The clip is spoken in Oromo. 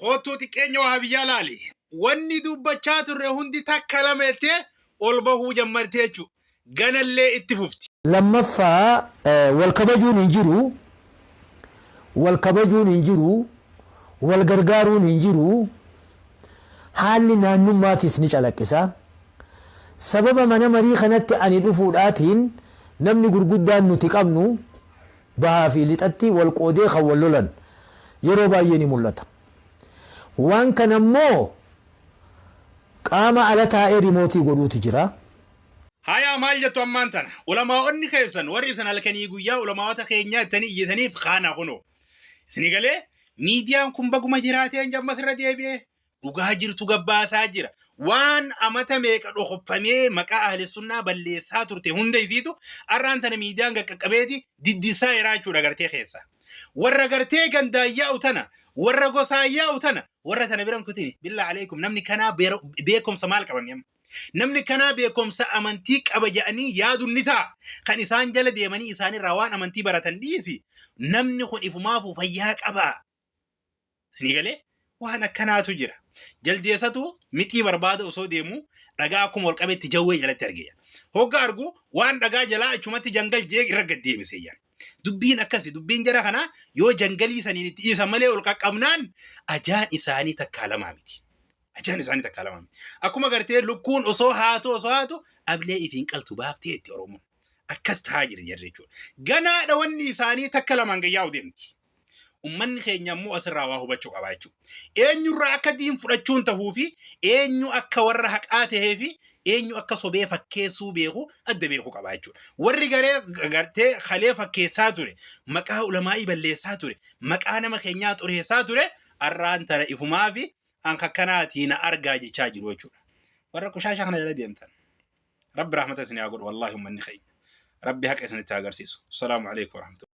Koottuu xiqqeenya wahabiyyaa laali. Wanni dubbachaa turre hundi takka lama jettee ol bahuu jammartee jechuudha. Ganallee itti fufti. Lammaffaa wal kabajuun hin jiru, wal kabajuun hin jiru, wal gargaaruun hin jiru, haalli naannummaatis ni calaqqisa. Sababa mana marii kanatti ani dhufuudhaatiin namni gurguddaan nuti qabnu bahaa fi lixatti wal qoodee kan wal lolan yeroo baay'ee ni mul'ata. Waan kana immoo qaama ala taa'ee rimootii godhuutu jira. Hayaa maal jettu ammaan tana? Ulamaa'onni keessan warri isin halkanii guyyaa ulamaa'ota keenyaa jettanii iyyataniif kaana kunoo. Isinii galee miidiyaan kun baguma jiraateen jammas irra deebi'ee dhugaa jirtu gabbaasaa jira. Waan amata meeqa dhokfamee maqaa ahli sunnaa balleessaa turte hunda isiitu arraan tana miidiyaan qaqqabeeti diddissaa jiraa jechuudha gartee keessa. Warra gartee gandaan yaa'u tana, warra gosaan yaa'u tana, warra tana biran kutini. Billaa aleekum namni kanaa beekumsa maal qaban amma? Namni kanaa beekumsa amantii qaba jedhanii yaaduun ni ta'a. Kan isaan jala deemanii isaanirraa waan amantii baratan dhiisi. Namni kun ifumaafuu fayyaa qaba. Isinii galee waan akkanaatu jira. Jaldeessatu mixii barbaada osoo deemu dhagaa akkuma ol qabetti jawwee jalatti arge. Hogga argu waan dhagaa jalaa achumatti jangal jee irra gad deebise. Dubbiin akkasi dubbiin jara kanaa yoo jangalii saniin itti dhiisan malee ol qaqqabnaan ajaan isaanii takkaa lamaa miti. Ajaan isaanii takkaa lamaa miti. Akkuma gartee lukkuun osoo haatu osoo haatu ablee ifiin qaltu baaftee itti Oromoon. Akkas tahaa jira jarri jechuudha. Ganaadha wanni isaanii takka lamaan gayyaa'u deemti. Ummanni keenya immoo asirraa waa hubachuu qaba jechuudha. Eenyurraa akka diin fudhachuun tahuu fi eenyu akka warra haqaa tahee fi eenyu akka sobee fakkeessuu beeku adda beekuu qaba jechuudha. Warri garee gartee kalee fakkeessaa ture, maqaa ulamaa'ii balleessaa ture, maqaa nama keenyaa xureessaa ture, arraan tana ifumaa fi an kakkanaatii na argaa jechaa jiru jechuudha. Warra qushaasha kana jala deemtan. Rabbi rahmata isin haa godhu wallaahi ummanni keenya. Rabbi haqa isinitti haa agarsiisu. Salaamu alaikum warahmatullahi.